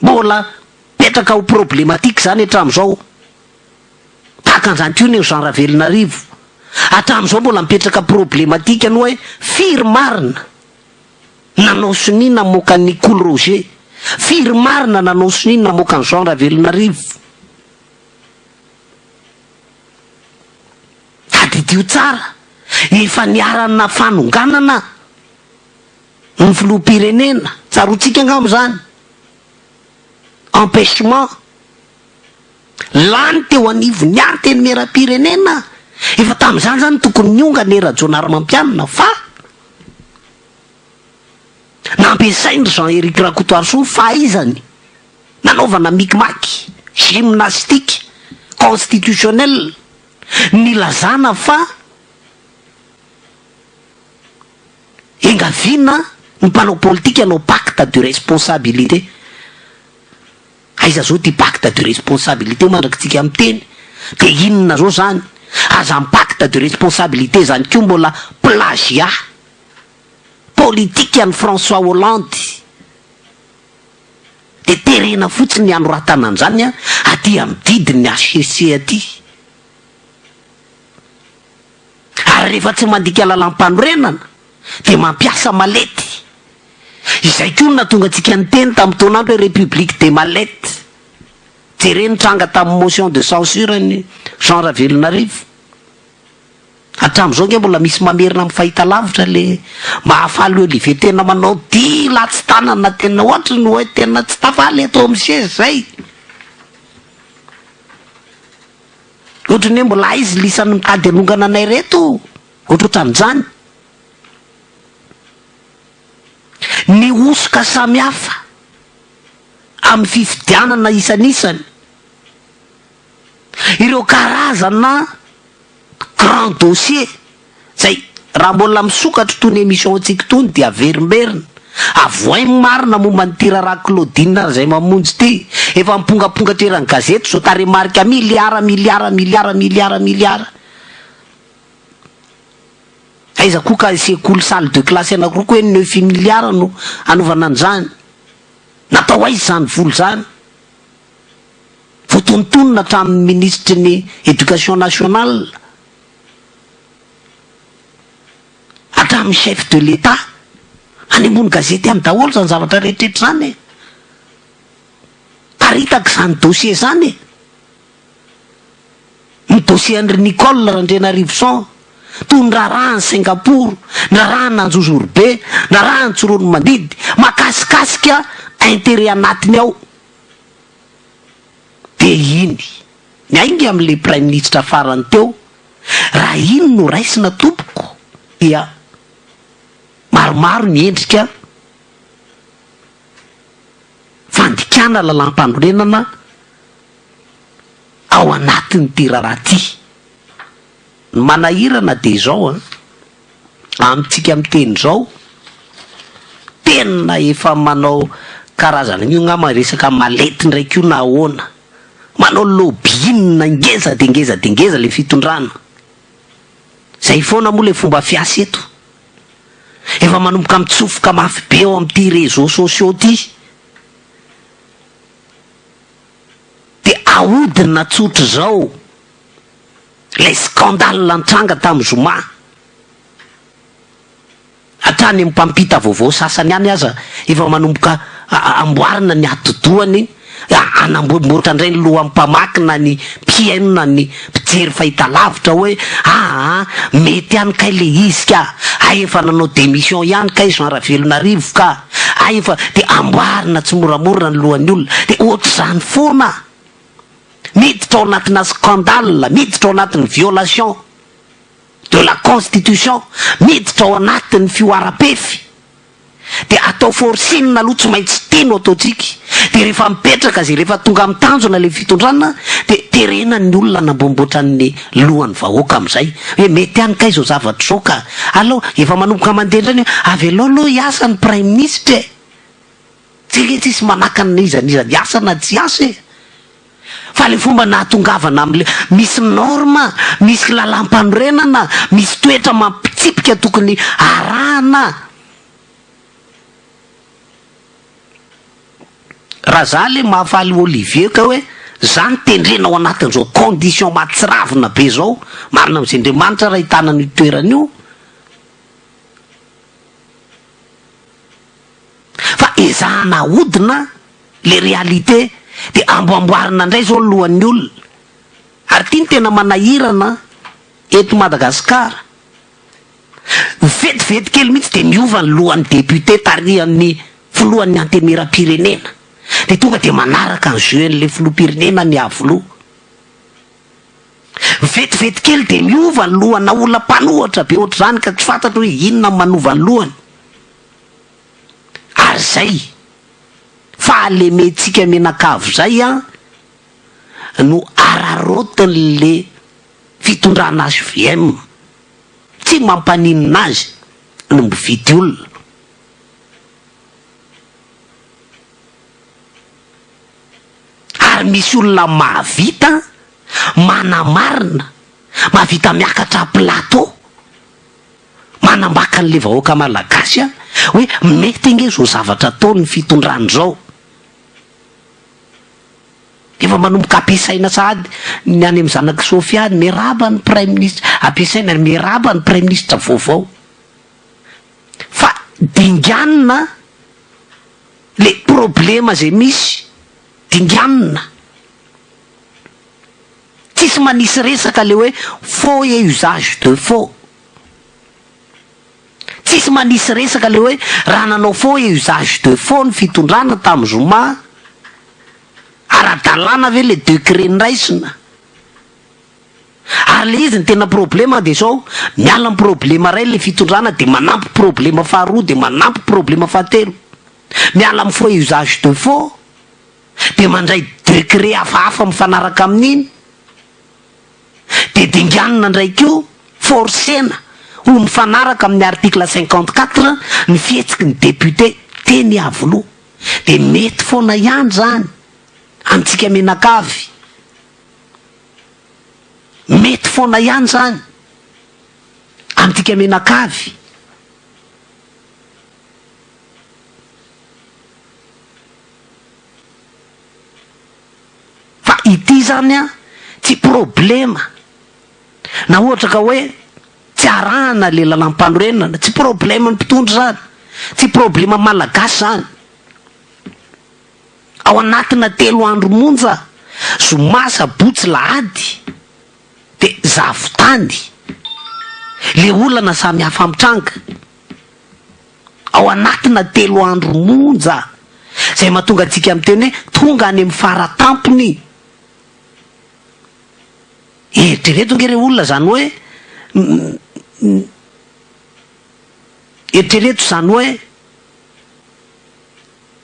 Mbola mipetraka ho problématique izany hatramin'izao. Tahaka an'izany koa ny eo Jean Ravelonarivo. Hatramin'izao mbola mipetraka problématique ny hoe firy marina nanao sonia namoaka an'i Kolo Roger? Firy marina nanao sonia namoaka an'i Jean Ravelonarivo? Tadidio tsara, efa niharana fanonganana ny filoham-pirenena, tsaroantsika angamba izany, empêchement, lany teo anivon'ny antenimieram-pirenena, efa tamin'izany izany tokony niongana i Rajaonarimampianina fa nampiasain-dry Jean Eric Rakotoarisoa ny fahaizany nanaovana micmac, gymnastique constitutionnelle, nilazana fa Engaviana ny mpanao politika hanao pacte de responsabilité. Aiza zao ty pacte de responsabilité mandraky tsika miteny de inona zao zany? Aza ny pacte de responsabilité zany koa mbola plagiat politique an'i François Hollande de terena fotsiny ny hanoratana an'izany aty amin'ny didin'ny HCC aty. Ary rehefa tsy mandika lalàmpanorenana dia mampiasa malety. Izay koa no nahatonga antsika niteny tamin'ny taon'andro hoe République des mallettes. Jereo ny tranga tamin'ny motion de censure ny Jean Ravelonarivo. Hatramin'izao ange mbola misy mamerina amin'ny fahitalavitra le Mahafaly Olivier tena manao dihy latsi-tanana tena ohatry ny hoe tena tsy tafaly eto amin'ny seza izay. Ohatran'ny hoe mbola aiza lisany mitady hanongana anay reto? Ohatrohatran'izany. Ny hosoka samihafa amin'ny fifidianana isanisany. Ireo karazana grand dossier Zay, raha mbola misokatra itony émission antsika itony dia averimberina. Avohay ny marina momba an'ity raharaha Claudine Razaimamonjy ity. Efa mipongaponga eran'ny gazety izao tarehimarika miliara miliara miliara miliara miliara. Aiza koa ka sekoly salle de classe anakiroa koa hoe neuf miliara no hanaovana an'izany. Natao aiza izany vola izany? Voatonontonona hatramin'ny minisitry ny éducation nationale. Hatramin'ny chef de l'Etat, any ambony gazety any daholo izany zavatra rehetra rehetra izany e! Paritaka izany dossier izany e! Ny dossier an-dry Nicole Randrianarivoson, toy ny raharahan'i Singapour, ny raharahan'Anjozorobe, ny raharahan'i Tsiroanomandidy, makasikasika intérêt anatiny ao. Dia iny. Miainga amin'ilay praiminisitra farany teo, raha iny no raisina tompoko dia maromaro ny endrika fandikana lalàmpanorenana ao anatin'ity raharaha ity. Ny manahirana dia izao an, amintsika miteny izao, tena efa manao karazana, io angamba resaka mallette indray koa na ahoana, manao lobbying ngeza dia ngeza dia ngeza ilay fitondrana. Izay foana moa ilay fomba fiasa eto. Efa manomboka mitsofoka mafy be ao amin'ity réseaux sociaux ity. Dia ahodina tsotra izao. Ilay scandale nitranga tamin'ny zoma. Hatrany amin'ny mpampita vaovao sasany any aza efa manomboka amboarina ny atidohany, hanamboamboatra indray ny lohan'ny mpamaky na ny mpihaino na ny mpijery fahitalavitra hoe aa mety ihany kay le izy ka, hay efa nanao démission ihany kay Jean Ravelonarivo ka, hay efa, dia amboarina tsimoramora ny lohan'ny olona, dia ohatr'izany foana. Miditra ao anatina scandale, miditra ao anatin'ny violation de la constitution, miditra ao anatin'ny fihoaram-pefy, dia atao forcing aloha tsy maintsy ity no ataontsika, dia rehefa mipetraka izay rehefa tonga amin'ny tanjona ilay fitondrana dia terena ny olona hanamboamboatra ny lohan'ny vahoaka amin'izay hoe mety ihany kay izao zavatra izao ka, alao efa manomboka mandeha indray ny hoe avelao aloha hiasa ny praiminisitra e! Tsy ange tsisy manakana na iza n'iza hiasa na tsy hiasa e! Fa le fomba nahatongavana amle misy norme, misy lalam-panorenana, misy toetra amam-pitsipika tokony arahana. Raha za le Mahafaly Olivier ka hoe za no tendrena ao anatin'izao condition mahatsiravina be zao, marina amin'izay Andriamanitra raha hitana an'io toerana io, fa ezahana ahodina le réalité de amboamboarina indray zao ny lohan'ny olona, ary ty no tena manahirana eto Madagascar, Vetivety kely mihitsy dia miova ny lohan'ny député tarihan'ny filohan'ny antenimierampirenena. Dia tonga dia manaraka ny jeu an'ilay filoham-pirenena ny Iavoloha. Vetivety kely dia miova ny lohana olona mpanohatra be ohatr'izany ka tsy fantatro hoe inona no manova ny lohany. Ary izay fahalementsika mianakavy izay an no araraotin'le fitondrana HVM. Tsy mampaninona azy ny mividy olona. Ary misy olona mahavita manamarina, mahavita miakatra plateau, manambaka an'ilay vahoaka malagasy hoe mety ange izao zavatra ataon'ny fitondrana izao. Efa manomboka ampiasaina sahady ny any amin'ny zanak'i Sofia ny miarahaba ny praiminisitra, ampiasaina ny miarahaba ny praiminisitra vaovao. Fa dinganina le problema zay misy, dinganina. Tsisy manisy resaka le hoe faux et usage de faux. Tsisy manisy resaka le hoe raha nanao faux et usage de faux ny fitondrana tam zoma, ara-dalàna ve le decret niraisina? Ary le izy ny tena problema de zao, miala am problema ray le fitondrana de manampy problema faharoa de manampy problema fahatelo. Miala am faux et usage de faux de mandray decret hafahafa mifanaraka amin'iny. Dia dinganina indray koa, forcena ho mifanaraka amin'ny article 54 ny fihetsiky ny député teny Iavoloha. Dia mety foana ihany izany amintsika mianakavy. Mety foana ihany izany amintsika mianakavy. Fa ity zany an tsy problema na ohatra ka hoe tsy arahana le lalampanorenana, tsy problema ny mpitondra zany, tsy problema malagasy zany. Ao anatina telo andro monja, zoma, sabotsy, lahady, de zavon-tany le olana samy hafa mitranga. Ao anatina telo andro monja, izay mahatonga antsika miteny hoe tonga any amin'ny fara tampony. Eritrereto ange re olona izany hoe, eritrereto izany hoe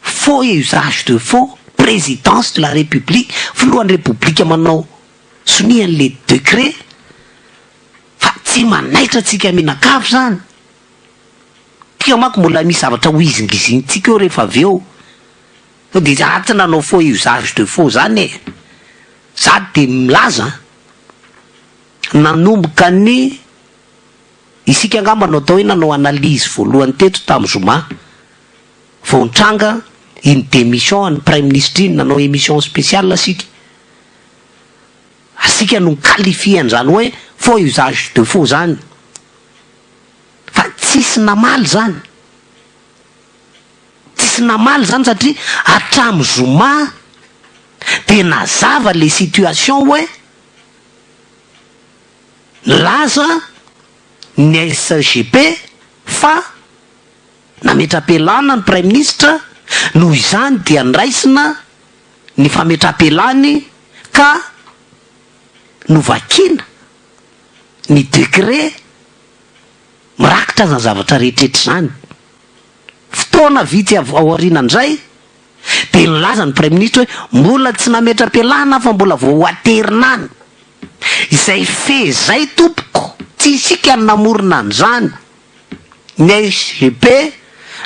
faux et usage de faux, présidence de la république, filohan'ny repoblika manao sonia an'ilay décret, fa tsy manaitra antsika mianakavy izany. Tia manko mbola misy zavatra ho hizingizintsika eo rehefa avy eo. Sao dia za tsy nanao faux et usage de faux zany e! Za dia milaza an, nanomboka ny, isika angamba no atao hoe nanao analyse voalohany teto tamin'ny zoma vao nitranga iny démission an'ny praiminisitra iny, nanao émission spéciale isika. Asika no ni-qualifier an'izany hoe faux et usage de faux zany. Fa tsisy namaly zany. Tsisy namaly zany satria hatramin'ny zoma dia nazava le situation hoe nilaza ny SGP fa nametra-pialana ny praiminisitra noho izany dia niraisina ny fametra-pialany ka novakiana ny décret Mirakitra izany zavatra rehetra izany. Fotoana vitsy avy ao aoriana indray dia nilaza ny Praiminisitra hoe mbola tsy nametra-pialana aho fa mbola vao ho aterina any. Izay fe izay tompoko, tsy isika no namorona an'izany. Ny SGP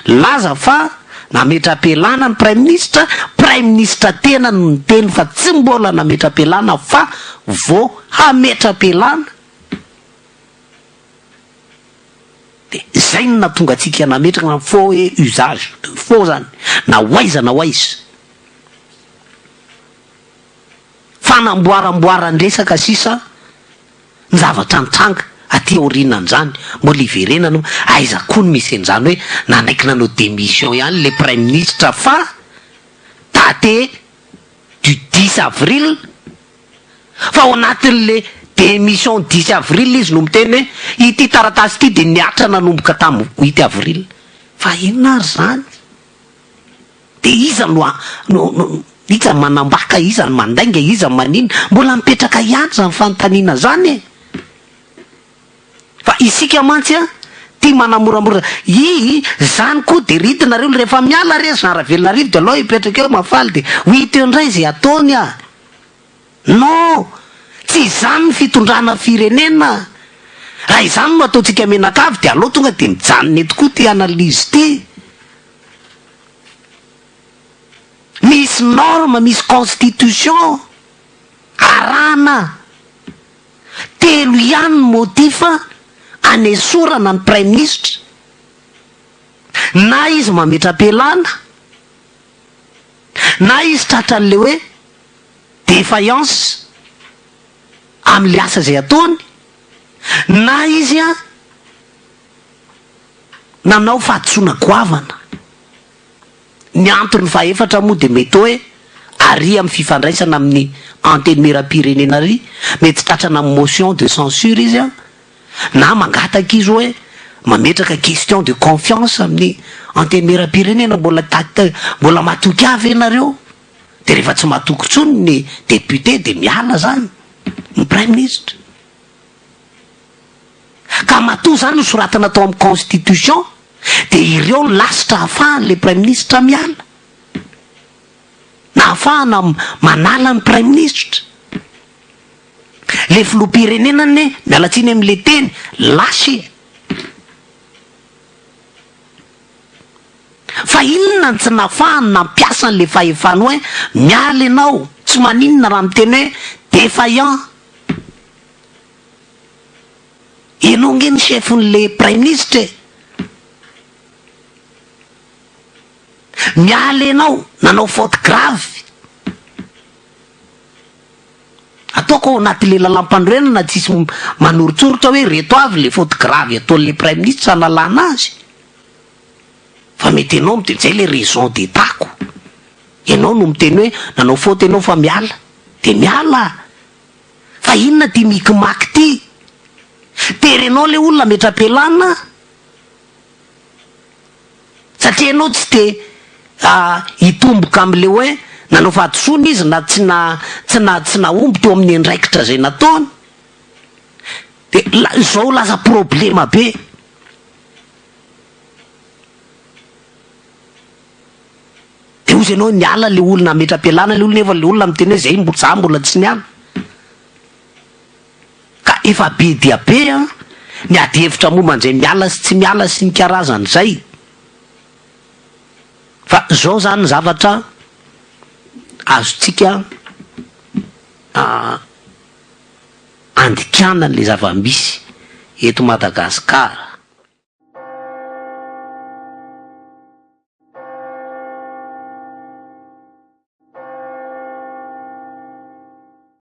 nilaza fa nametra-pialana ny Praiminisitra, Praiminisitra tena no niteny fa tsy mbola nametra-pialana fa vao hametra-pialana. Dia izay no nahatonga antsika nametraka ny faux et usage de faux zany, na ho aiza na ho aiza. Fanamboaramboaran dresaka sisa ny zavatra nitranga aty aorianan'izany. Mbola hiverenana moa, aiza koa no misy an'izany hoe nanaiky nanao démission ihany le praiminisitra fa date du dix avril fa ao anatin'le démission dix avril izy no miteny hoe ity taratasy ity dia nihatra nanomboka tamin'ny huit avril. Fa inona ary izany? Dia iza no no no iza no manambaka, iza no mandainga, iza no maninona? Mbola mipetraka ihany izany fanontaniana izany e! Fa isika mantsy an, tia manamoramora, ii, zany koa de ritinareo rehefa miala re Jean Ravelonarivo de alao hipetraka eo Mahafaly de ho hita eo indray ze ataony a! Non! Tsy izany ny fitondrana firenena! Raha izany no ataontsika mianakavy de alao tonga de mijanona eto koa ty analyse ty! Misy norme, misy constitution arahana! Telo ihany ny motif anesorana ny praiminisitra, na izy mametra-pialana, na izy tratran'ilay hoe défaillance amin'ilay asa izay ataony, na izy nanao fahadisoana goavana. Ny antony fahefatra moa dia mety hoe ary amin'ny fifandraisana amin'ny Antenimierampirenena ary mety tratrana motion de censure izy an, na mangataka izy hoe mametraka question de confiance amin'ny Antenimierampirenena mbola mbola matoky ahy ve nareo? Dia rehefa tsy matoky intsony ny député dia miala zany ny praiminisitra. Ka matoa zany nosoratana tao amin'ny constitution dia ireo ny lasitra ahafahan'ilay praiminisitra miala. Na ahafahana manala ny praiminisitra. Ilay filoham-pirenena anie, miala tsiny amin'ilay teny, lasa e. Fa inona no tsy nahafahany nampiasa an'ilay fahefany hoe miala ianao, tsy maninona raha miteny hoe défaillant. Ianao nge ny chef-n'le praiminisitra e! Miala ianao, nanao faute grave. Ataoko ao anatin'le lalam-panorenana tsisy manoritsoritra hoe reto avy le faute grave ataon'le praiminisitra hanalana azy. Fa mety ianao miteny, zay le raison d'etat-ko. Ianao no miteny hoe nanao faute ianao fa miala. De miala. Fa inona ty micmac ty? Terenao le olona ametra-pialana satria ianao tsy te hitomboka amle hoe nanao fahadisoana izy na tsy na tsy na tsy nahomby teo amin'ny andraikitra zay nataony de zao lasa problema be. De ozy ianao niala le olona hametra-pialana le olona nefa le olona miteny hoe zay mbo za mbola tsy niala. Ka efa be dia be an ny ady hevitra momba an'izay miala sy tsy miala sy ny karazan'izay. Fa zao zany ny zavatra azontsika andikana an'le zava-misy eto Madagasikara.